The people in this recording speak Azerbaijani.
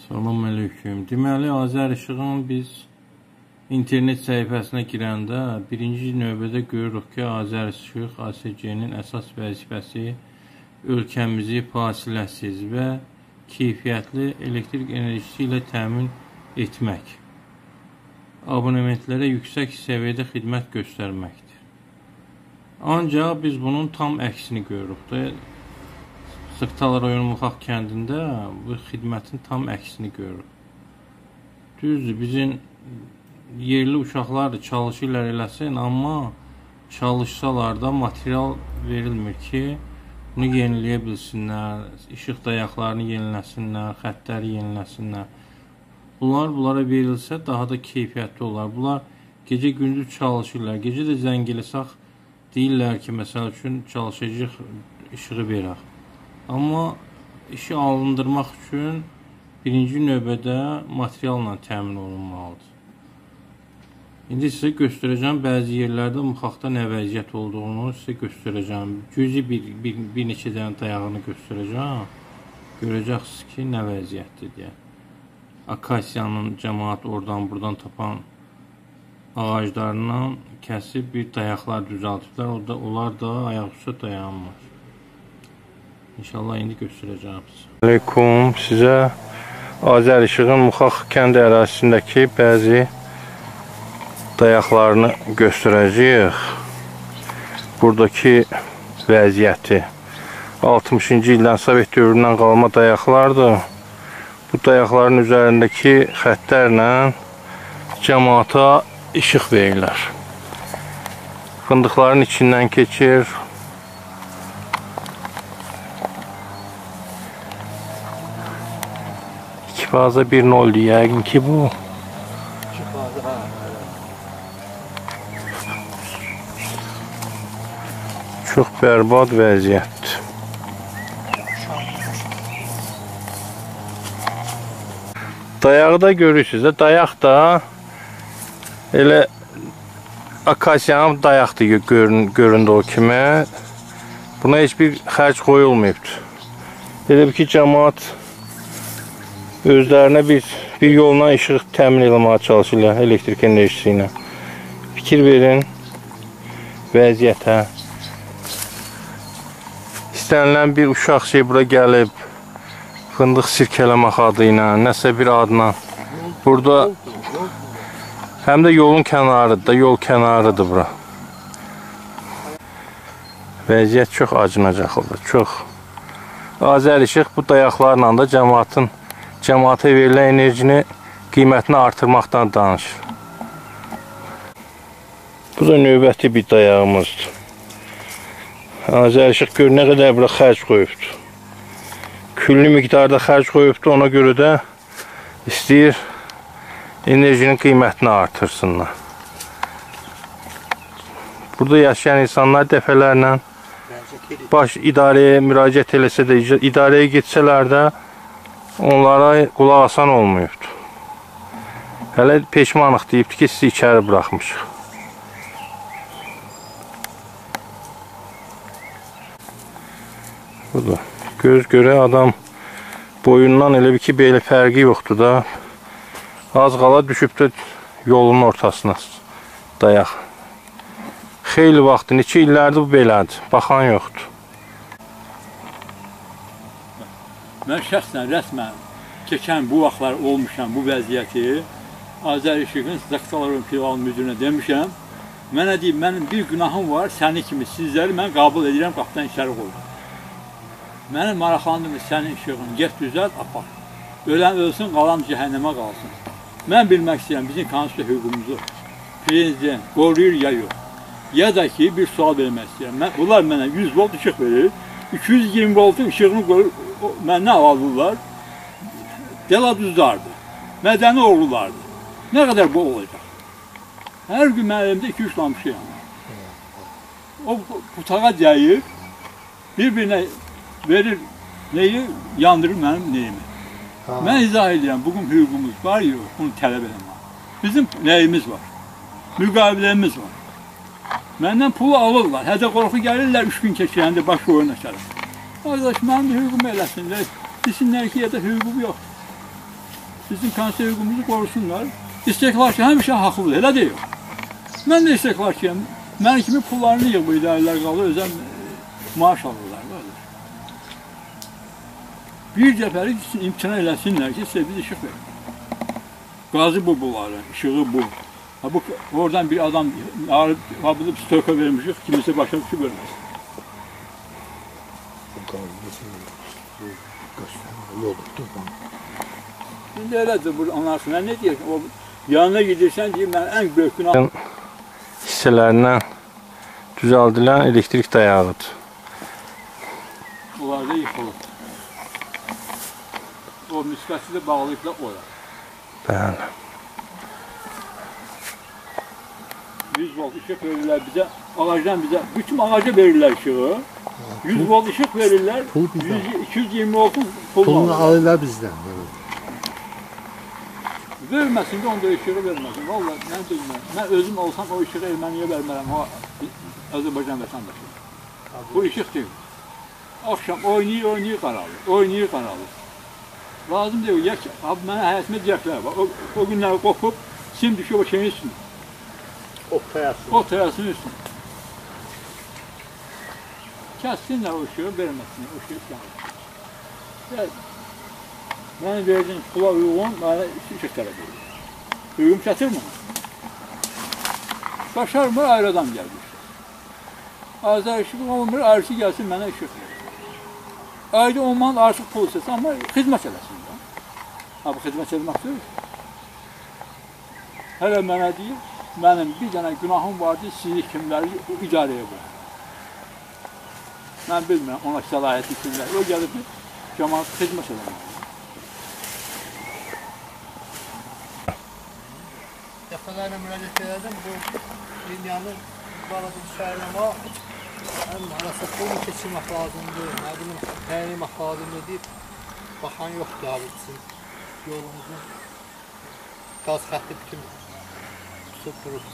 Salam aleyküm. Deməli, Azərişığın biz internet səhifəsinə girəndə birinci növbədə görürük ki, Azərişıq ASC-nin əsas vəzifəsi ölkəmizi fasiləsiz və keyfiyyətli elektrik enerjisi ilə təmin etmək, abonementlərə yüksək səviyyədə xidmət göstərməkdir. Ancaq biz bunun tam əksini görürük də. Zaqatala rayonu Muxaq kəndində bu xidmətin tam əksini görürük. Düzdür, bizim yerli uşaqlar da çalışırlar eləsin, amma çalışsalar da material verilmir ki, bunu yeniləyə bilsinlər, işıq dayaqlarını yeniləsinlər, xəttləri yeniləsinlər. Bunlar bunlara verilsə daha da keyfiyyətli olar. Bunlar gecə gündüz çalışırlar. Gecə də zəng eləsək deyirlər ki, məsəl üçün çalışacaq, işığı verək. Amma işi alındırmaq üçün birinci növbədə materialla təmin olunmalıdır. İndi sizə göstərəcəm bəzi yerlərdə Muxaqda nə vəziyyət olduğunu sizə göstərəcəm. Cüzi bir neçə dənə dayağını göstərəcəm. Görəcəksiniz ki, nə vəziyyətdir deyə. Akasiyanın cəmaat oradan buradan tapan ağaclarından kəsib bir dayaqlar düzəltiblər. Onlar da ayaq üstə dayanmır. İnşallah indi göstərəcəm sizə. Aleyküm. Sizə Azərişığın Muxaq kənd ərazisindəki bəzi dayaqlarını göstərəcəyik. Buradakı vəziyyəti 60-cı ildən Sovet dövründən qalma dayaqlardır. Bu dayaqların üzərindəki xəttlərlə cəmaata işıq verirlər. Fındıqların içindən keçir. İki faza 1.0 yəqin ki bu. İki faza, ha. Çox bərbad vəziyyətdir. Dayağı da görürsünüz də, dayaq da elə akasiyanın dayaqdır göründüyü o kimi. Buna heç bir xərc qoyulmayıbdır. Elə bir ki, cəmaat özlərinə bir yolla işıq təmin eləməyə çalışırlar elektrik enerjisi ilə. Fikir verin vəziyyətə. İstənilən bir uşaq şey bura gəlib fındıq sirkələmək adı ilə, nəsə bir adla. Burada həm də yolun kənarıdır da, yol kənarıdır bura. Vəziyyət çox acınacaqlıdır, çox. Azərişıq bu dayaqlarla da cəmaata verilən enerjini qiymətini artırmaqdan danışır. Bu da növbəti bir dayağımızdır. Azərişıq gör nə qədər bura xərc qoyubdur. Küllü miqdarda xərc qoyubdur, ona görə də istəyir enerjinin qiymətini artırsınlar. Burada yaşayan insanlar dəfələrlə baş idarəyə müraciət eləsə də, idarəyə getsələr də onlara qulaq asan olmayıbdır. Hələ peşmanıq deyibdir ki, sizi içəri buraxmışıq. Budur. Göz görə adam boyundan elə bir ki, belə fərqi yoxdur da. Az qala düşüb də yolun ortasına dayaq. Xeyli vaxtı, neçə illərdir bu belədir. Baxan yoxdur. Mən şəxsən, rəsmən keçən bu vaxtlar olmuşam bu vəziyyəti Azərişığın Zaqatala rayon filial müdürünə demişəm. Mənə deyib, mənim bir günahım var, səni kimi sizləri mən qəbul edirəm, qapıdan içəri qoyuram. Məni maraqlandırmır sənin işığın, get düzəlt, apar. Ölən ölsün, qalan cəhənnəmə qalsın. Mən bilmək istəyirəm, bizim konstitusiya hüququmuzu prezident qoruyur ya yox. Ya da ki, bir sual vermək istəyirəm. Bunlar mənə 100 volt işıq verir, 220 voltun işığını qoyur, məndən alırlar. Deladuzlardır, mədəni oğrulardır. Nə qədər bu olacaq? Hər gün mənim elimdə 2-3 lampı yanır. O butağa dəyir, bir-birinə verir neyi, yandırır mənim neyimi. Mən izah edirəm, bugün hüququmuz var, yox, bunu tələb eləmək. Bizim neyimiz var, müqaviləmiz var. Məndən pulu alırlar, hədə qorxu gəlirlər, 3 gün keçirəndə baş qoyun açarım. Arkadaş, mənim də hüququmu eləsinlər, desinlər ki, ya da hüququm yoxdur. Bizim konstitusiya hüququmuzu qorusunlar. İstehlakçı həmişə haqlıdır, elə deyil. Mən də istehlakçıyam. Mənim kimi pullarını yığ bu idarələr qalır, özəm maaş alırlar. Bir dəfəlik imtina eləsinlər ki, sizə biz işıq verin. Qazı bu bunların, işığı bu. Ha, bu oradan bir adam ağrı stoka vermişik, kimisi başa düşüb ölməz. Şimdi elədir, bu anlarsın. Nə deyir? O yanına gedirsən, deyir, mən ən böyük günah... Hissələrindən düzəldilən elektrik dayağıdır. Onlar da yıxılır. O müsbəti də bağlayıblar ora. Bəli. 100 volt işıq verirlər bizə, ağacdan bizə, bütün ağaca verirlər işığı. 100 volt işıq verirlər, 220 voltun pulunu alırlar bizdən. Verməsin də onda işığı verməsin. Vallahi mən bilmirəm. Mən özüm olsam o işığı erməniyə vermərəm, o Azərbaycan vətəndaşı. Bu işıq deyil. Axşam oynayır, oynayır qaralır, oynayır qaralır. Lazım deyil, ya ki, abi mənə həyətimə deyəcəklər, o günlər qopub, sim düşüb o şeyin üstünə. O tayasının üstünə. Kəssinlər o işığı, verməsinlər, o işığı yanır. Mənim verdiyim pula uyğun, mənə işıq tələb edir. Hüququm çətirmir ona. Başarmır, ayrı adam gəlmiş. Azər işıq olmur, ayrısı gəlsin, mənə işıq verir. Ayda 10 manat artıq pul istəsin, amma xidmət eləsin. Ha, bu xidmət eləmək deyil. Hələ mənə deyir, mənim bir dənə günahım vardı, sizi kimləri idarəyə qoyun. Mən bilmirəm, ona səlahiyyəti kimləri. O gəlib ki, cəmaat xidmət eləmək. Dəfələrlə müraciət elədim, bu linyanı balaca düşərləmə, həm harasa pulu keçirmək lazımdır, nə bilim, təyin etmək lazımdır deyib, baxan yoxdur abi bizim yolumuzun qaz xətti bütün tutub durub.